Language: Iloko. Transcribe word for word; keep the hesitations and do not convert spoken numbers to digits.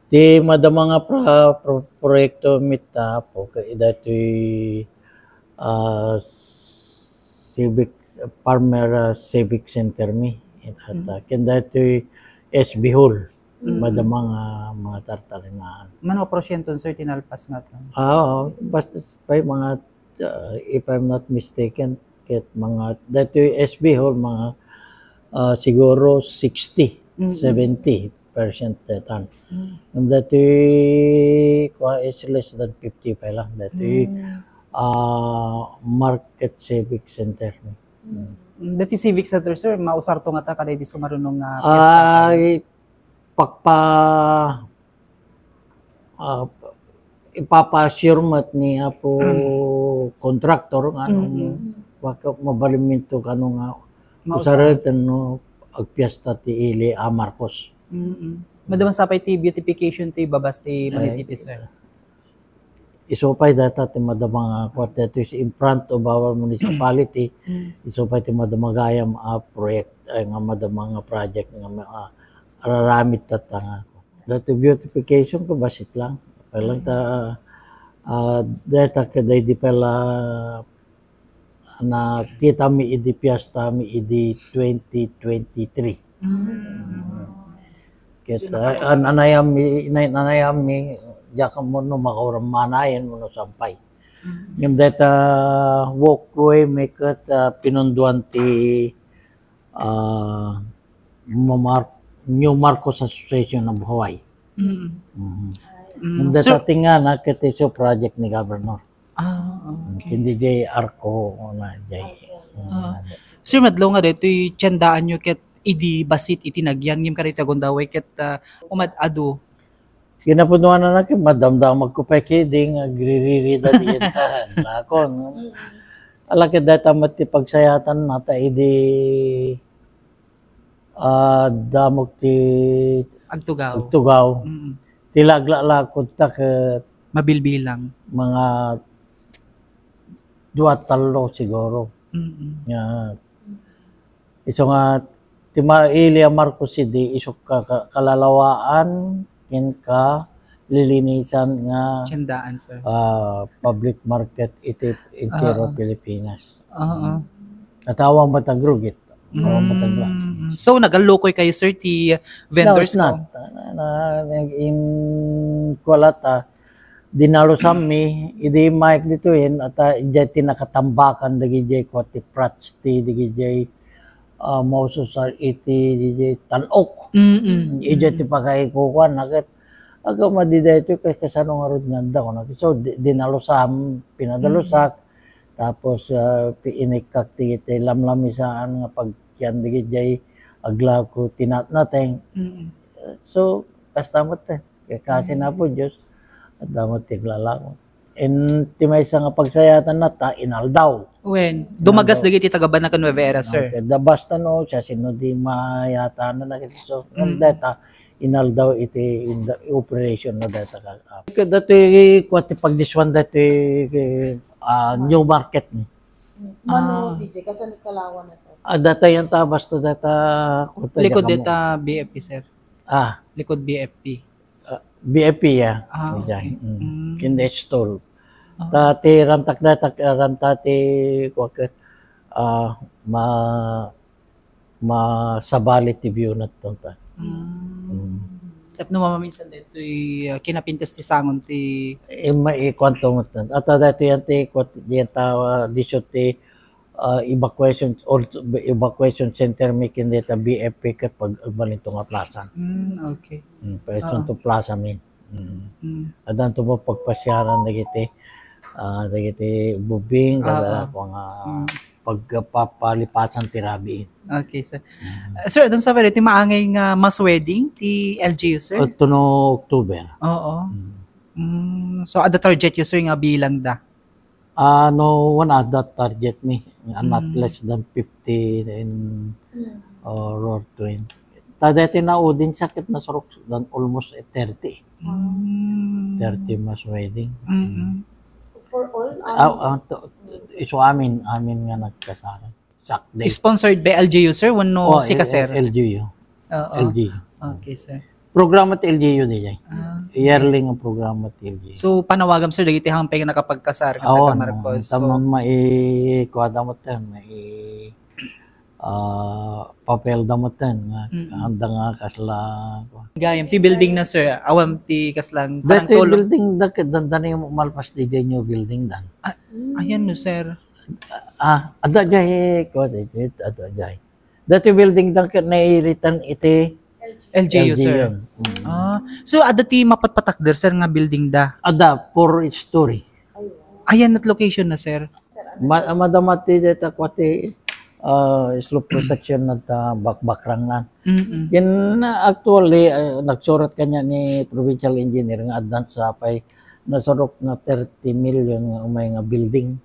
Ti madama nga pra-, pro-, proyekto mi ta, Apo, ket daytoy, ah, civic, farmer, ah, civic center mi. Ita, Mm. ken daytoy S B Hall. Mm. Madama nga mga tartarimaan. Mano a porsiento, sir, ti nalpas nga? Ah, oo. Basta pay mga, ah, if I'm not mistaken, ket mga, daytoy S B Hall, mga, ah, siguro sixty, Mm. seventy percent detan. Mm. And daytoy, kua, is less than fifty pa lang. Daytoy, Mm. ah, Market Civic Center. Mm. Daytoy Civic Center, sir, mausarto ngata kadaydi sumarunong nga Ah, piyesta? i-, pakpa-, ah, ipapa-assure met ni Apo Mm. contractor nga ano, Mm. baka mabalinminto kano nga Mausar. usaren no agpiesta ti ili a Marcos. Mm. Madama sa pay ti beautification ti babas ti Ay, munisipyo, sir. Isu pay dayta ti madama nga kuat daytoy in front of our municipality. Mm. Isu pay ti madama gayam a proyek-, ay, nga madama nga project nga ma-, ah, araramid tatta nga. Daytoy beautification ko, bassit lang. Pay lang ta, ah, dayta kadaydi pay la nakita mi idi piesta mi idi twenty twenty-three. Mm. Ket, ah, an-, anayam mi, inay-, anayam mi, diak ammo no makauram manayen wenno sampay. Mm. Ngem dayta walkway mi ket, ah, pinunduan ti, ah, Mar-, New Marcos Association of Hawaii. Mm. Mhm. Mm. Ngem dayta So, ti nga na ket isu project ni Governor. Ah, okay. Ken diay Arco, una, diay. Ah. Mm. Sir, madlaw nga daytoy tiendaanyo ket idi bassit iti nagyan, ngem kadaytoy gundaway ket, ah, umad-adu. Kinapudnuan na ket madamdamagko pay ket idi nga agririri dayta. Nakon. Mm. Ala ket dayta met ti pagsayatanna ta idi ah, damok ti Agtugaw. Agtugaw. Mm. Ti laglalakod ta ket Mabilbilang. mga dua, tallo siguro. Mm. Nga, isu nga, ti ma-, ili a Marcos idi, isu ka, ka-, kalalawaan, ken ka, lilinisan nga, Tiendaan, sir. ah, public market iti entero Ah, ah. Pilipinas. Ah, ah. At awan met agrugit. Awan met agla. Mm. So, nagallukoy kayo, sir, ti vendors No, it's ko? not. Na, na, in kualata, dinalusanmi, idi mayek ditoyen, at, ah, idiay ti nakatambakan, dagijay kuat ti prats ti, dagijay, ah, maususar iti, dagijay tan-ok. Mm, mm. Idiay ti Mm. pakaikukuan, naket, Aga madi daytoy, kay kasano ngarud nga adda, kunak. So, di-, dinalusan, pinadalusak, Mm. tapos, ah, pi-, inikkak ti, ti lamlamisaan nga pagkian dagijay aglaw ko ti natnateng. Mm. So, kasta met, eh. Kay kaasi Mm. na po Diyos, adda met ti aglalako. In ti maysa nga pagsayatanna ta inaldaw. Wen, dumagas Inaldaw. dagiti taga-Banacan Nueva Eras, sir. Okay, da basta no, siasino di mayatan na nakita. So, Mm. dayta, inaldaw iti, in the operation na dayta ka. Kadatoy, kuwan ti pagdiswan daytoy, ah, New Market ni. Mano, Ah. D J, kasan kalawan na, sir? Ah, dayta yan ta, basta dayta, kuwan ta, Likod diyan ka mo. dayta B F P, sir. Ah. Likod B F P. Ah, B F P, ya. Ah, Diyan. okay. Mm. Mm. Ken stall. Ah. Ta, ti rantak, dayta, ranta ti, kuwan ket, ah, ma-, masabali ti view na to, ta. Mm. Mm. Tapno mamaminsan daytoy, ah, kinapintas ti sangon ti Eh, ma-, eh, kuwan to, at, at daytoy yan ti, kuwan, yan ta, ah, diso ti, ah, evacuation, or evacuation center mi ken dayta B F P ket pag-, agbalin to nga plaza. Mm, okay. Mm, pa-, Oo. to plaza mi. Mm. Mm. Addan to mo pagpasiaran dagiti, ah, dagiti bubing, Ah, kada ah. kuwan nga Mm. pagpapalipasan ti rabiin. Okay, sir. Mm. Uh, sir, adun sa pwede, ti maangay nga mass wedding ti L G U, sir? Adto no October. Oo. Mm. Mm, so, adda target yu, sir, nga bilang da? Ah, no, one adda target mi. Ah, not Mm. less than fifty in, Mm. or, or twenty. Ta daytoy na audience ket nasurok dan almost thirty. Mm. Thirty mass wedding. Mm-mm. For all, Ah, um, ah, to, isu amin, amin nga nagkasara. Sakdi. Sponsored by L G U, sir? Wenno Oh, sika, eh, sir? L G U. Oo. L G U. Okay, sir. Programa ti L G U diay. Ah. Yearly nga programa ti L G U. So, panawagam, sir, dagiti hampay nga nakapagkasar nga taga Marcos. So, taman mai-, kuada met ten, mai-, ah, papel da met ten nga, mm, anda nga kasla, gayam, ti building na, sir, awan ti kaslang, dati parang tulong. Building da, dandani malpas di new building dan. Ah, ayan no, sir. Ah, adda jay, kuada, adda jay. Dati building dan ket nairitan iti L G U, sir. L G U. Mm. Ah, so adda ti mapatpatakder, sir, nga building da? Adda, four story. Ayan at location na, sir. Ma-, madama ti deta kuati, ah, slope protection na ta bakbakrang na. Mm-mm. Ken, actually, ah, nagsurat kanya ni provincial engineer nga advance sa pay nasurok na thirty million nga umay nga building.